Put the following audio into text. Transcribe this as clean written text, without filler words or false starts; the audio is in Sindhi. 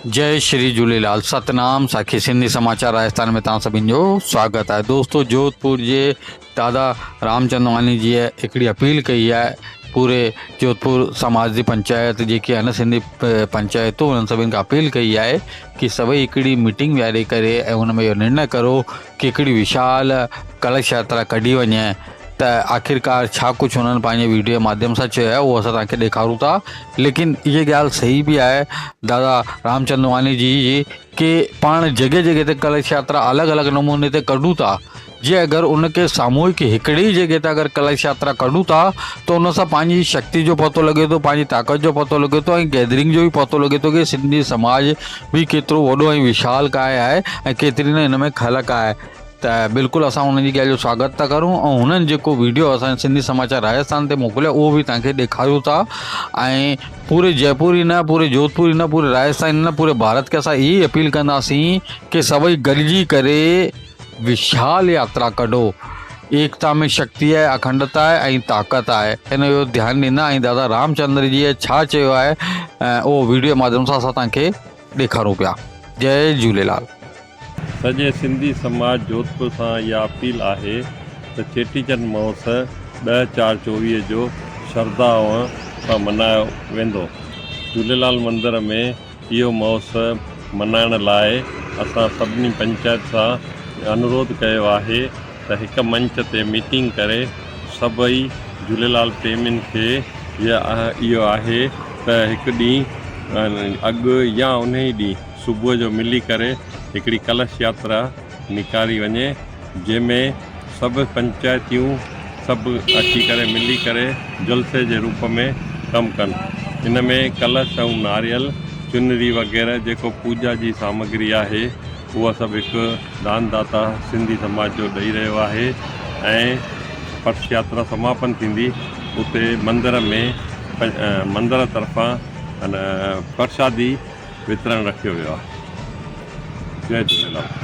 جئي شري جهوليلال ستنام ساکي سنڌي سماچار راجستان ۾ توهان سڀني جو سواگت آهي دوستو جوڌپور جي دادا رامچند واني جي هڪڙي اپيل ڪئي آهي پوري جوڌپور سماج جي پنچائت جيڪي آهن سنڌي پنچائتون انهن سڀني کان اپيل ڪئي آهي ڪي سڀئي هڪڙي ميٽنگ ويهاري ڪري ۽ ان ۾ اهو نرڻي ڪرو ڪي هڪڙي وشال ڪلش ياترا ڪڍي وڃي ته آخرڪار ڇا ڪجهه هنن پنهنجي ويڊيو جي ماڌيم سان چيو آهي اهو اسان توهان کي ڏيکارون ٿا ليڪن اها ڳالهه صحيح به آهي دادا رامچند واني جي جي ڪي پاڻ جڳهه جڳهه تي ڪلش ياترا الڳ الڳ نموني تي ڪڍون ٿا جي اگر ان کي ساموهڪ هڪڙي ئي جڳهه تي اگر ڪلش ياترا ڪڍون ٿا ته ان سان پنهنجي شڪتي جو پتو لڳي ٿو پنهنجي طاقت جو پتو لڳي ٿو ۽ گيدرنگ جو به پتو لڳي ٿو ڪي سنڌي سماج به ڪيترو وڏو ۽ وشال ڪاء آهي ۽ ڪيتري نه هن ۾ خلق آهي ته بلڪل اسان انهن جي ڳالهه جو سواگت ٿا ڪرون ۽ هنن جيڪو ويڊيو اسان سنڌي سماچار راجستان تي موڪليو اهو به توهان کي ڏيکاريون ٿا ۽ پوري جئپور ئي نه پوري جوڌپور ئي نه پوري راجستان ئي نه پوري ڀارت کي اسان اهي ئي اپيل ڪنداسين ڪي سڀئي گڏجي ڪري وشال ياترا ڪڍو ايڪتا ۾ شڪتي آهي اکنڊتا آهي ۽ طاقت آهي ان جو ڌيان ڏيندا ۽ دادا رامچندر جي ڇا چيو آهي اهو ويڊيو ماڌيم سان اسان توهان کي ڏيکارون پيا جئي جهوليلال. سڄي سنڌي سماج جوڌپور سان اها اپيل آهي ته چيٽي چنڊ مهوتسو ڏهه چار 24 جو شرڌا سان ملهايو ويندو. جهوليلال مندر ۾ اهو مهوتسو ملهائڻ لاء اسان سڀني پنچائت سان انروڌ ڪيو آهي ته هڪ منچ تي ميٽنگ ڪري سڀئي جهوليلال پريمين کي اهو آهي ته هڪ ڏينهن اڳ يا انهي ڏينهن صبح جو ملي ڪري هڪڙي ڪلش ياترا نڪاري وڃي جنهن ۾ سڀ پنچائتيون سڀ اچي ڪري ملي ڪري جلسي جي روپ ۾ ڪم ڪن. ان ۾ ڪلش ۽ ناريل، چنري وغيره جيڪو پوڄا جي سامگري آهي اها سڀ هڪ دان داتا سنڌي سماج جو ڏئي رهيو آهي ۽ پرس ياترا سماپن ٿيندي اتي مندر ۾ مندر طرفان پرشادي وترڻ رکيو ويو آهي. جئي جهوليلال.